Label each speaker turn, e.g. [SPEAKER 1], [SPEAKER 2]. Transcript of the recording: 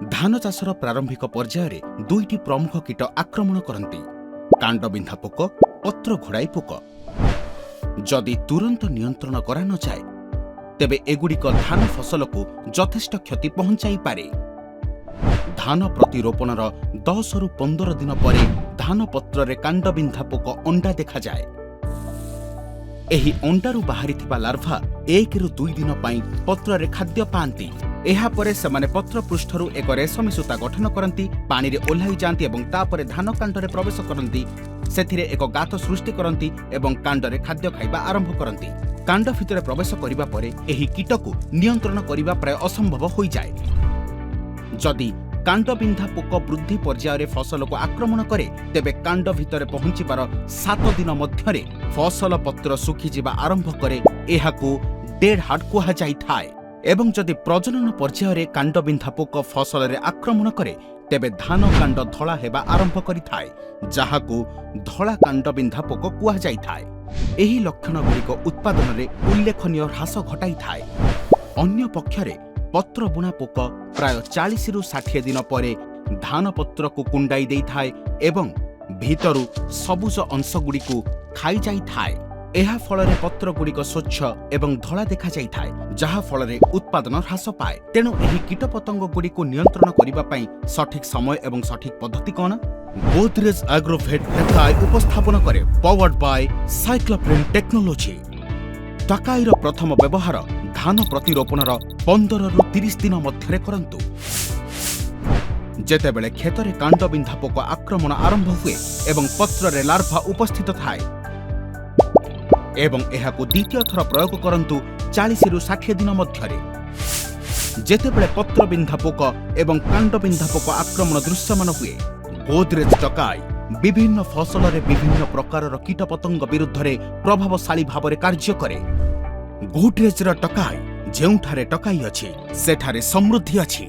[SPEAKER 1] ଧାନ ଚାଷର ପ୍ରାରମ୍ଭିକ ପର୍ଯ୍ୟାୟରେ ଦୁଇଟି ପ୍ରମୁଖ କୀଟ ଆକ୍ରମଣ କରନ୍ତି, କାଣ୍ଡବିନ୍ଧା ପୋକ, ପତ୍ର ଘୋଡ଼ାଇ ପୋକ। ଯଦି ତୁରନ୍ତ ନିୟନ୍ତ୍ରଣ କରାନଯାଏ, ତେବେ ଏଗୁଡ଼ିକ ଧାନ ଫସଲକୁ ଯଥେଷ୍ଟ କ୍ଷତି ପହଞ୍ଚାଇପାରେ। ଧାନ ପ୍ରତିରୋପଣର 10ରୁ 15 ଦିନ ପରେ ଧାନ ପତ୍ରରେ କାଣ୍ଡବିନ୍ଧା ପୋକ ଅଣ୍ଡା ଦେଖାଯାଏ। ଏହି ଅଣ୍ଡାରୁ ବାହାରିଥିବା ଲାର୍ଭା 1ରୁ 2 ଦିନ ପାଇଁ ପତ୍ରରେ ଖାଦ୍ୟ ପାଆନ୍ତି। ଏହାପରେ ସେମାନେ ପତ୍ର ପୃଷ୍ଠରୁ ଏକ ରେଶମୀ ସୂତା ଗଠନ କରନ୍ତି, ପାଣିରେ ଓହ୍ଲାଇ ଯାଆନ୍ତି ଏବଂ ତାପରେ ଧାନ କାଣ୍ଡରେ ପ୍ରବେଶ କରନ୍ତି। ସେଥିରେ ଏକ ଗାତ ସୃଷ୍ଟି କରନ୍ତି ଏବଂ କାଣ୍ଡରେ ଖାଦ୍ୟ ଖାଇବା ଆରମ୍ଭ କରନ୍ତି। କାଣ୍ଡ ଭିତରେ ପ୍ରବେଶ କରିବା ପରେ ଏହି କୀଟକୁ ନିୟନ୍ତ୍ରଣ କରିବା ପ୍ରାୟ ଅସମ୍ଭବ ହୋଇଯାଏ। ଯଦି କାଣ୍ଡବିନ୍ଧା ପୋକ ବୃଦ୍ଧି ପର୍ଯ୍ୟାୟରେ ଫସଲକୁ ଆକ୍ରମଣ କରେ, ତେବେ କାଣ୍ଡ ଭିତରେ ପହଞ୍ଚିବାର 7 ଦିନ ମଧ୍ୟରେ ଫସଲ ପତ୍ର ଶୁଖିଯିବା ଆରମ୍ଭ କରେ। ଏହାକୁ ଡେଡ୍ ହାର୍ଟ କୁହାଯାଇଥାଏ। ଏବଂ ଯଦି ପ୍ରଜନନ ପର୍ଯ୍ୟାୟରେ କାଣ୍ଡବିନ୍ଧା ପୋକ ଫସଲରେ ଆକ୍ରମଣ କରେ, ତେବେ ଧାନ କାଣ୍ଡ ଧଳା ହେବା ଆରମ୍ଭ କରିଥାଏ, ଯାହାକୁ ଧଳା କାଣ୍ଡବିନ୍ଧା ପୋକ କୁହାଯାଇଥାଏ। ଏହି ଲକ୍ଷଣଗୁଡ଼ିକ ଉତ୍ପାଦନରେ ଉଲ୍ଲେଖନୀୟ ହ୍ରାସ ଘଟାଇଥାଏ। ଅନ୍ୟ ପକ୍ଷରେ ପତ୍ରବୁଣା ପୋକ ପ୍ରାୟ 40ରୁ 60 ଦିନ ପରେ ଧାନ ପତ୍ରକୁ କୁଣ୍ଡାଇ ଦେଇଥାଏ ଏବଂ ଭିତରୁ ସବୁଜ ଅଂଶଗୁଡ଼ିକୁ ଖାଇଯାଇଥାଏ। ଏହା ଫଳରେ ପତ୍ରଗୁଡ଼ିକ ସ୍ୱଚ୍ଛ ଏବଂ ଧଳା ଦେଖାଯାଇଥାଏ, ଯାହା ଫଳରେ ଉତ୍ପାଦନ ହ୍ରାସ ପାଏ। ତେଣୁ ଏହି କୀଟପତଙ୍ଗଗୁଡ଼ିକୁ ନିୟନ୍ତ୍ରଣ କରିବା ପାଇଁ ସଠିକ୍ ସମୟ ଏବଂ ସଠିକ୍ ପଦ୍ଧତି କ'ଣ? ଗୋଦରେଜ ଆଗ୍ରୋଭେଟ୍ ଟକାଇ ଉପସ୍ଥାପନ କରେ, ପାୱାର୍ଡ ବାୟ ସାଇକ୍ଲୋପ୍ରିନ୍ ଟେକ୍ନୋଲୋଜି। ଟକାଇର ପ୍ରଥମ ବ୍ୟବହାର ଧାନ ପ୍ରତିରୋପଣର 15ରୁ 30 ଦିନ ମଧ୍ୟରେ କରନ୍ତୁ, ଯେତେବେଳେ କ୍ଷେତରେ କାଣ୍ଡବିନ୍ଧା ପୋକ ଆକ୍ରମଣ ଆରମ୍ଭ ହୁଏ ଏବଂ ପତ୍ରରେ ଲାର୍ଭା ଉପସ୍ଥିତ ଥାଏ ଏବଂ ଏହାକୁ ଦ୍ୱିତୀୟ ଥର ପ୍ରୟୋଗ କରନ୍ତୁ 40ରୁ 60 ଦିନ ମଧ୍ୟରେ, ଯେତେବେଳେ ପତ୍ରବିନ୍ଧା ପୋକ ଏବଂ କାଣ୍ଡବିନ୍ଧା ପୋକ ଆକ୍ରମଣ ଦୃଶ୍ୟମାନ ହୁଏ। ଗୋଦରେଜ ଟକାଇ ବିଭିନ୍ନ ଫସଲରେ ବିଭିନ୍ନ ପ୍ରକାରର କୀଟପତଙ୍ଗ ବିରୁଦ୍ଧରେ ପ୍ରଭାବଶାଳୀ ଭାବରେ କାର୍ଯ୍ୟ କରେ। ଗୋଦରେଜର ଟକାଇ, ଯେଉଁଠାରେ ଟକାଇ ଅଛି, ସେଠାରେ ସମୃଦ୍ଧି ଅଛି।